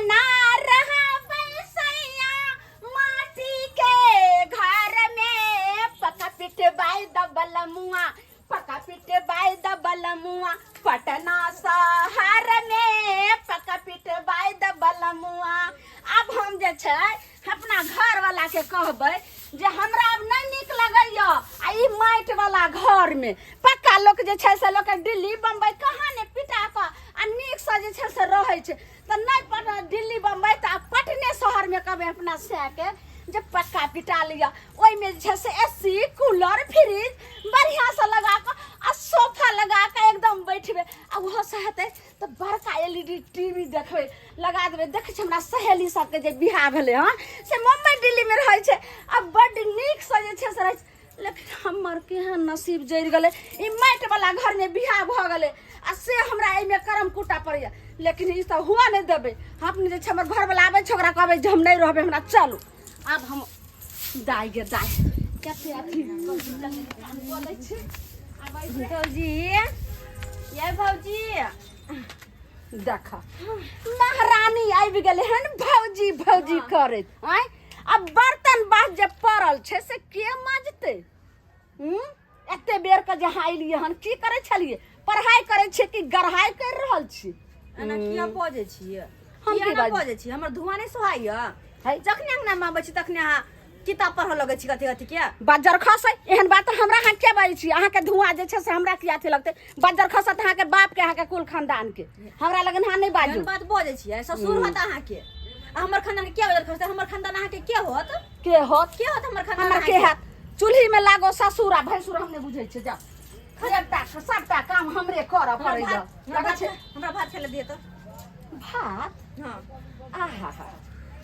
ना रहबै सैया माटी के घर में, पका पिटबाई दबल मुआ, पका पिटबाई दबल मुआ पटना शहर में, पका पिटबाई दबल मुआ। आब हम जे छै अपना घर वाला के कहबै जे हमरा आब नहि नीक लगैया आ ई माटि वाला घर में। पक्का लोक जे छै से लोक दिल्ली बम्बई कहाँ ने पिटा कऽ आ नीकसँ जे छै से रहै छै, तऽ नहि पर दिल्ली बम्बई तऽ आब पटने शहरमे कहबै अपना सएहके जे पक्का पिटा लिअ, ओहिमे जे छै से ए सी कूलर फ्रिज बढ़िआँसँ लगा कऽ आ सोफा लगा कऽ एकदम बैठबै, आ ओहोसँ हेतै तऽ बड़का L E D T V देखबै लगा देबै। देखै छियै हमरा सहेली सबके जे बियाह भेलै हँ से मुम्बई दिल्लीमे रहै छै आ बड्ड नीकसँ जे छै से रहै छै, लेकिन हमर केहन नसीब जरि गेलै, ई माटिवला घरमे बियाह भऽ गेलै आ से हमरा एहिमे करम कूटा पड़ैया। लेकिन ई सब हुआ नहि देबै। अपने जे छै हमर घरवला आबै छै ओकरा कहबै जे हम नहि रहबै, हमरा चलू। आब हम दाइ गे दाइ कते अथी कऽ दै छी। भौजी, ये भौजी, देख महारानी आबि गेलै हन भौजी भौजी करैत। आँय, आब बर्तन बास जे पड़ल छै से के मजतै? हूँ, एते बेर के जे अहाँ एलियै हन, की करै छलियै? पढ़ाइ करै छियै कि गढ़ाइ करि रहल छी? एना किया बजै छियै? हम किया की एना बाजै? बजै छियै? हमर धुआं नहि सोहाइया? है। जखने अंगना मे आबै छी तखने अहाँ किताब पढ़ऽ लगै छी कथी कथी के। बज्जर खसै एहन बात हमरा अहाँ किया बाजै छी? अहाँके धुआं जे छै से हमरा किया अथी लगतै? बज्जर खसत अहाँके बाप के, अहाँके कुल खानदान के। हमरा लगन अहाँ नहि बाजू। एहन बात बजै छियै? ससुर होत अहाँके आ हमर खानदान के किया बज्जर खसतै? हमर खानदान अहाँके के होत? के होत? के होत हमर खानदान? हमर के अहाँके? हैत? चूल्ही में लागो ससुर आ भैंसुर हम नहि बुझै छियै। जाउ, सबटा सबटा काम हमरे करऽ हमरा पड़ैया। भात हमरा लगै भात छै हमरा भात खाय लए दिअ तऽ। भात? हँ। आहा हा,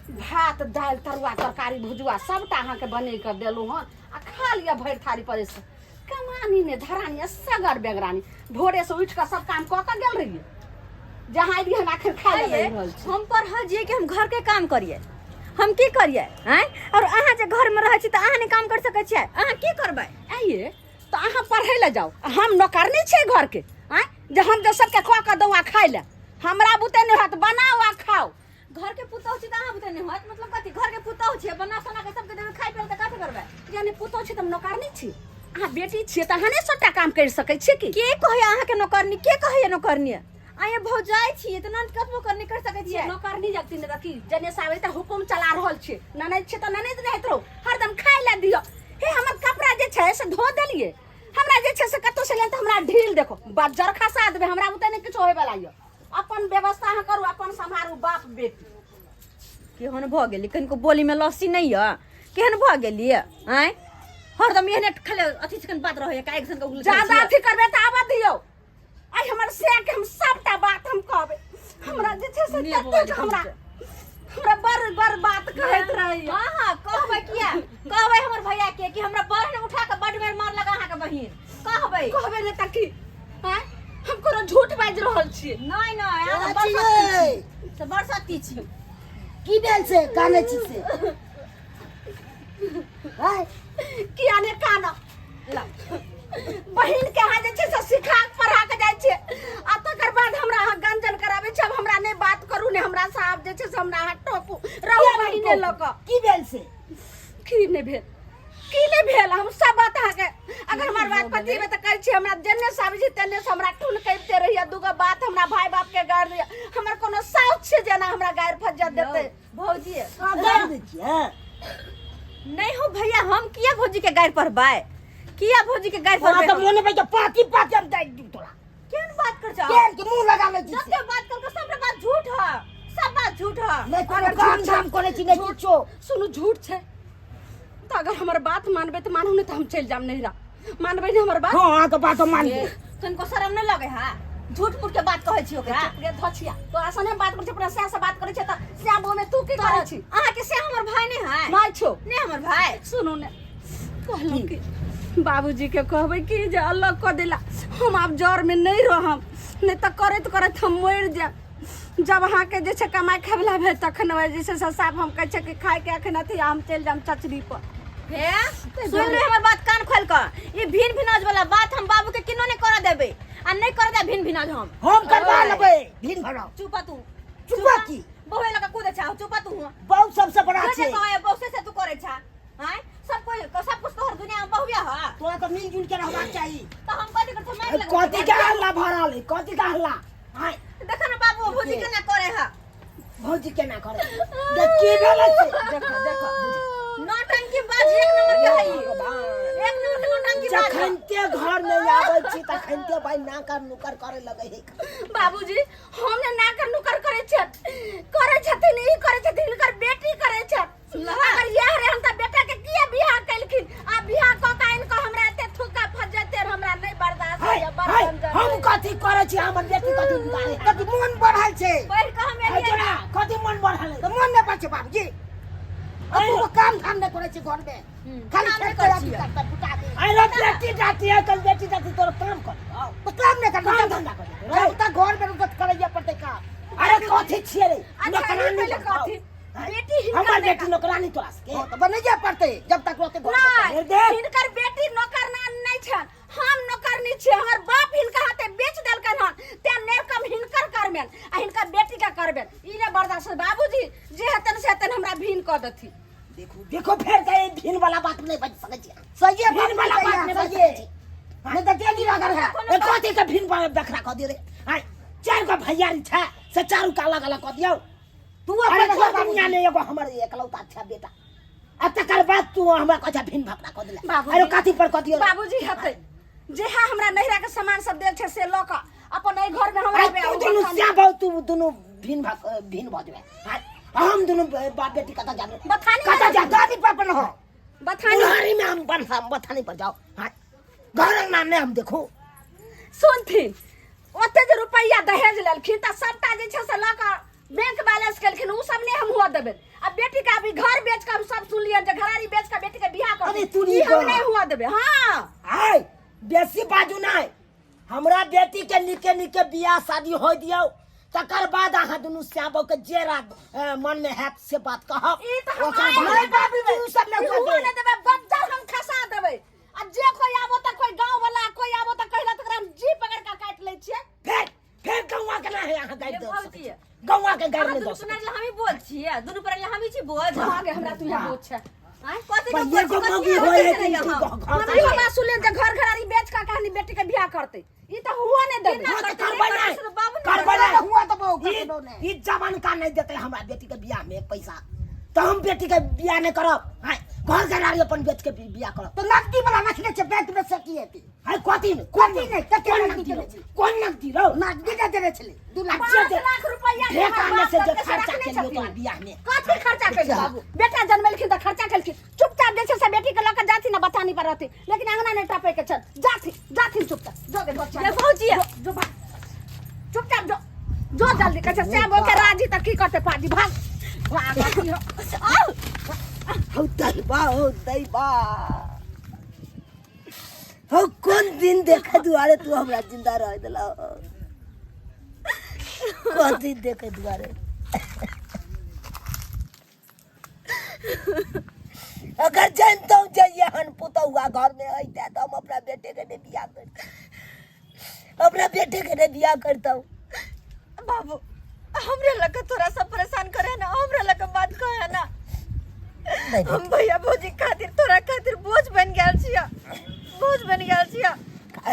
भात दालि तरुआ तरकारी भुजुआ सबटा अहाँके बने कऽ देलहुँ हन आ खा लिअ भरि थारी परसि। कमानी ने धरानी आ सगर बेगरानी, भोरे से उठि कऽ सब काम कऽ कऽ गेल रहियै, जहाँ एलियै हन अखन खाय लए आइये, बनि रहल छी। हम पढ़ल छियै कि हम घर के काम करियै? हम की करियै? आँय, और अहाँ जे घर में रहै छी तऽ अहाँ नहि काम कर सकै छियै? अहाँ की करबै? आइये तऽ अहाँ पढ़ै लए जाउ, आ हम नौकरनी छियै घरके? आँय, जे हम दोसरके कऽ कऽ दऊ आ खाय लए? हमरा बुते नहि होत, बनाउ आ खाउ। घर के पुतहु छी तऽ अहाँ बुते नहि होत? मतलब कथी? घर के पुतहु छियै, बना सोना के सबके देबै खाय पियै तऽ कथी करबै? यानी पुतहु छी तऽ हम नौकरनी छी, अहाँ बेटी छियै तऽ अहाँ नहि सबटा काम करि सकै छियै की? के कहैया अहाँके नौकरनी? के कहैया नौकरनी? आये भौजाइ छियै तऽ ननद कतबो करनी कर सकै छियै। नौकरनी जगती ने की जने से आबै तऽ हुकुम चला रहल छियै। ननद छियै तऽ ननद नहि रहू, हरदम खाय लए दिअ। हे, हमर कपड़ा जे छै से धो देलियै? हमरा जे छै से कतौ से लेन तऽ हमरा ढील देखो बज्जर खसा देबै। हमरा बुते नहि किछो होय वाला यऽ। अपन व्यवस्था अहाँ करू, अपन सम्हारू बाप बेटी। केहन भऽ गेली, कनिको बोलीमे लस्सी नहि यऽ, केहन भऽ गेली? आँय, हरदम एहने खाली अथी चिकन बात रहैया, काहे सन के उगल ज्यादा अथी करबै तऽ आबऽ दियौ। आइ हमर से के हम सबटा बात हम कहबै। हमरा जे छै से ने ततेक बजै हमरा छै। हमरा बड़ बड़ बात कहैत रहैया। हाँ हाँ, कहबै। किया कहबै हमर भैया के कि हमरा बहन उठा के बड बेर मारलक अहाँके बहिन? कहबै। कहबै ने तऽ की? आँय, हम कोनो झूठ बाजि रहल छियै? नहि नहि, अहाँ तऽ बड़ चाची सत्ती यै। छी से, बड़ सत्ती छी। की भेल से कानै छी से? आँय? किया ने कानब? बहिन के अहाँ जे छै से सिखा पढ़ा के जाइ छियै आ तकर बाद हमरा अहाँ गंजन कराबै छी। आब हमरा नहि बात करू ने हमरा से, आब जे छै से हमरा अहाँ टोकू रहू बहिने लऽ कऽ। की भेल से? की नहि भेल, की नहि भेल? हम सब बात अहाँके अगर हमर बात पतिएबै तऽ कहै छी हमरा जेने से आबै छी तेने से हमरा टून करिते रहिए। दूगो बात हमरा भाय बाप के गारि दैया। हमर कोनो साउस छै जेना हमरा गारि फज्जत देतै? भौजी। अहाँ गारि दै छियै? नहीं हो भैया, हम किया भौजी के गारि पढ़बै? किया भौजी के गारि तोरा पढ़बै? तऽ मोने पे पाती पाती हम दागि दियौ तोरा। केहन बात कर छौ? केहन के मुंह लगा लै छी से? जते बात कर सब बात झूठ है, सब बात झूठ है। नहि कोनो अगर काम झूठ धाम करै छी, नहि किछो। सुनू, झूठ छै तऽ अगर हमर बात मानबै तऽ मानू, नहि तऽ हम चलि जायब नैहरा। मानबै ने हमर बात? हँ, अहाँके बात हम मानबै। तनिको शरम नहि लगे है? झूठ मूठ के बात कहै छी ओकरा। चुप गे धछिया, तो आसने बात करै छै, अपना सैह से बात करै छै तऽ सैह बोमे तू की करै छी? अहाँके से हमर भाय नहि है? नहि छौ। नहि हमर भाय। सुनू ने, कहलहुँ कि बाबूजी के कहबै कि जे अलग कऽ देला, हम आब जर में नहीं रहम, नहीं तऽ करैत करैत हम मरि जायब। जब अहाँके जे छै कमाइ खायवला भेल तखन वएह जे छै से साफ हम कहै छै कि खायके अखन अथी हम चलि जायब चचरी पर। हे, सुन ले हमर बात कान खोल कऽ, ई भिन भिनाज वाला बात हम बाबू के किनो नहीं करऽ देबै आ नहीं करऽ देब भिन भिनाज हम। हम करवा लेबै भिन भराव। चुप तू। चुपा की? बहुए लगा चुप तू हुआ बहु सबसे बड़ा जे छै कहै बहु से तू करै छा हैं सब कोई सब कुछ तोहर दुनिया में बहुया ह तोरा तऽ मिलजुल के रहबाक चाही तो हम कथी करत मारि लगबै कथी के हल्ला भऽ रहल है कथी के हल्ला आय देखो ना बाबू भौजी केना करे ह भौजी केना करे देख की भेलै से देखो देखो नौटंकी बाज एक नंबर के है एक नंबर के नौटंकी बाज है। जखनते घर में आबै छी तखनते भाई नाकर नुकर करे लगै है बाबूजी हम ने नाकर नुकर करे छथि करे छथिन ई करे छथिन हिनकर बेटी करे छथि अगर यह रहे त बेटा के किया बियाह केलखिन आ बियाह क के आनि क हमरा एते थूका फजते हमरा नहीं बर्दाश्त हाय होइया हाय बर्दाश्त हम कथी करै छी हमर बेटी कथी बिगाड़े कथी मोन बढ़ल छै पढ़ के हम हाय एलियै तोरा कथी मन बढ़ल है तऽ मोन नहि बढ़ छै बाबूजी आ तू काम धाम नहि करै छै घरमे खाली काम नहि खेत करै अथी छियै। करतै फुटा दे अरे बेटी जाती है कल बेटी जाती तोरा काम कर तऽ काम नहि करतै काम धंधा कर जब तक घरमे रहतै तऽ करैए पड़तै काम अरे कथी छियै रे अच्छा, नौकरानी पहिले कथी? बेटी हिनकर हमर नहि बेटी नौकरानी तोरा सके हँ, तऽ बनैए पड़तै जब तक रहतै घरमे नहीं फेर देख। हिनकर बेटी नौकर ना नहीं छन हम नौकर नहीं छियै हमर बाप हिनका हाथे बेच देलकन हन ते नेकम हिनकर करबेन आ हिनकर बेटी के करबेन ई ने बर्दाश्त बाबूजी जे हेतन से हेतन हमरा भीन कऽ देथी देखो देखो फेर से ई भिन वाला बात नहीं बज सकै छी सहिए भिन वाला बात नहीं बज सहिए सकै छी नहीं तऽ डेली रगड़ है ए कथी के भिन वाला बखरा कऽ दियो रे आय चार गो भैयारी छै से चारू का अलग अलग कऽ दियौ तू अरे अपन छोड़ दुनिया में एगो हमर एकलौता छै बेटा आ तकर बाद तू हमरा कहै छै भिन भकरा कऽ देले बाबूजी। अरे कथी पर कऽ दियो रे? बाबूजी हेतै जे है हमरा नैहरा के सामान सब देल छै से लऽ कऽ अपन एहि घर में हमरा अरे तू दुनू श्याम तू दुनू भिन भक भिन भऽ जेबै आय, हम दुनू बाप बेटी कतऽ जाबे बथानी कतऽ जा दादी पर अपन हो बथानी बुढ़ारी में हम बन बथानी पर जाओ हाँ घर अंगना में हम देखो सुनथिन ओते जे रुपैआ दहेज लेलखिन तऽ सबटा जे छै से लऽ कऽ बैंक बैलेंस केलखिन ओ सब नहि हम हुआ देबै आ बेटी के अभी घर बेच कऽ हम सब सुनलियन जे घरारी बेच कऽ बेटी के बियाह कर अरे तू ई हम नहीं नहि हुआ देबै हाँ आय बेसी बाजू नहीं हमरा बेटी के निके निके बियाह शादी हो दियौ तकर बाद अहाँ दुनू श्याम के जे रात मन में हैत से बात कहब ई तऽ हम ओकर आइ बाद- नहीं बाबूजी उ सब नहीं ई हुआ नहि देबै बज्जर हम खसा देबै आ जे कोई आबो तऽ कोई गाँव वाला कोई आबो तऽ कहला तकरा हम जी पकड़ कऽ काटि लै छियै फेर फेर गौवा के ना है अहाँ गाड़ि ये दऽ भौजी। सकै छी। गौवा के गाड़ि अहाँ नहि दुनू दऽ सकै सुनर हमही बोल छियै दुनू पर हमही छी बोझ भागे हमरा तू यहाँ बोझ छै आँय, कथी के पर बोझ एगो छी? मौगी कथी होय है के कि रहियै हम? घर हम इहो बात सुनलियन जे घर घरारी बेच कऽ कहानी बेटी के बियाह करतै ई तऽ हुआ नहि देबै हाँ, तऽ करतै, करबै नहि नहि करतै, बाबू नहि करबै नहि हुआ तऽ बहु ककरो नहि ई जवान का नहीं देते हमरा बेटी के बियाह में पैसा तो हम बेटी के बियाह नहीं करब हाय घर घरारी अपन बेच के बियाह करब तऽ नकदी वाला रखने छै बैंक में से की हेतै हाय कथी ने कोन कथी नहि, कते कोन नकदी नकदी देने रौ? छी? कोन नकदी रौ नकदी नहि देने छलै 2 लाख पाँच लाख रुपैआ के ढेका हमर में बाप से जे दलकै से खर्चा रखने केलियो छथिन। तोरा बियाह में कथी खर्चा केलखिन बाबू बेटा जन्मेलखिन तऽ खर्चा केलखिन चुपचाप जे छै से बेटी के लऽ के जाथिन ना बथानी पर रहथिन लेकिन अंगना नहि टपै के छनि जाथिन जाथिन चुपचाप जो गे बच्चा ये भौजी जो जो भाग चुपचाप जो जो जल्दी कहै छै श्याम के राजी तऽ की करतै पाजी भाग भाग अथी हो। आउ हौ दैबा हौ दैबा हौ कोन दिन देखे दुआरे तू हमरा जिंदा रह देला कोन दिन देखे दुआरे अगर जानता हूँ जे एहन पुतहुआ घर में अइते तो हम अपना बेटे के नहीं बियाह करता अपना बेटे के नहीं बियाह करता हूँ बाबू हमरे लग थोड़ा सा परेशान करे ना हमरे लग बात कहे ना नहीं हम भैया भौजी खातिर तोरा खातिर बोझ बन गेल छिया बोझ बन गेल छिया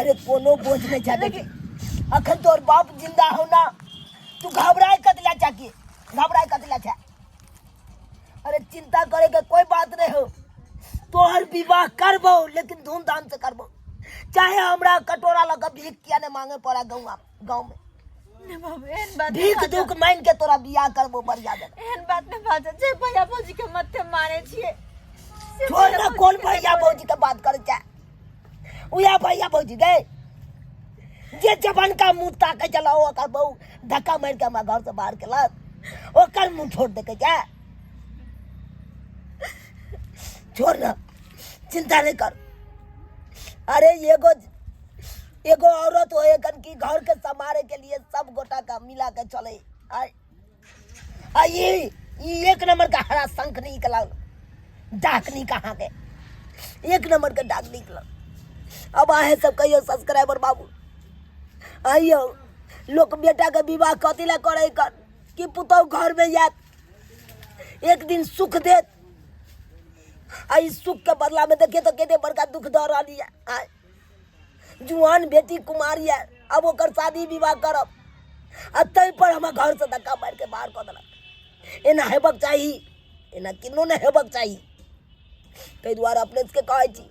अरे कोनो बोझ नहीं छै बेटी अखन तोर बाप जिंदा हो ना तू घबराए कतला चाकी घबराए कतला छै अरे चिंता करे के कोई बात नहीं हो तोहर विवाह करबो लेकिन धूमधाम से करबो चाहे हमरा कटोरा लगा भीख किया नहीं मांगे पड़ा गाँव गाँव में नहीं बाबू एहन बात नहीं भीख बाजऽ। दुख मान के तोरा बियाह करबो बढ़िया जगह एहन बात नहीं बाजऽ जे भैया भौजी के मत मारे छियै से छोड़ ना भैया कौन भौजी के भैया भौजी के बात करे चाहे उया भैया भौजी गए जे जवान का मुंह ताके चला ओकर बहु धक्का मार के हमरा घर से बाहर केलक ओकर मुंह छोड़ दे के जा छोड़ ना चिंता नहीं कर अरे एगो एगो औरत हो एखन की घर के संभाले के लिए सब गोटा का मिला के चले आ आ ये एक नंबर का हरा शंख निकला डाक नहीं कहाँ के एक नंबर का डाक निकला अब आहे सब कहियो सब्सक्राइबर बाबू आइयो लोक बेटा के विवाह कथी ला करे कर कि पुतहु घर में जात एक दिन सुख देत आ ई सुख के बदला में देखिए तो कते बड़का दुख दऽ रहल यऽ आँय। जुआन बेटी कुमार यऽ अब ओकर शादी विवाह करब आ ताहि पर हमरा घर से धक्का मारि के बाहर कऽ देलक। एना हेबक चाही, एना किन्नो नहि हेबक चाही। ताहि दुआरे अपने सबके कहै छी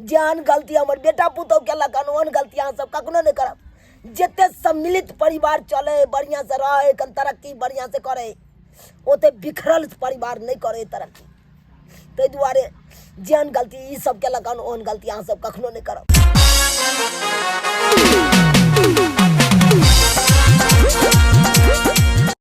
जेहन गलती हमर बेटा पुतहु केलक हन ओहन गलती अहाँ सब कखनो नहि करब। जते सम्मिलित परिवार चलै, बढ़िआँ से रहै, कन तरक्की बढ़िआँ से करै, ओते बिखरल परिवार नहि करै तरक्की। ताहि दुआरे जेहन गलती ई सब केलक हन ओहन गलती अहाँ सब कखनो नहि करब।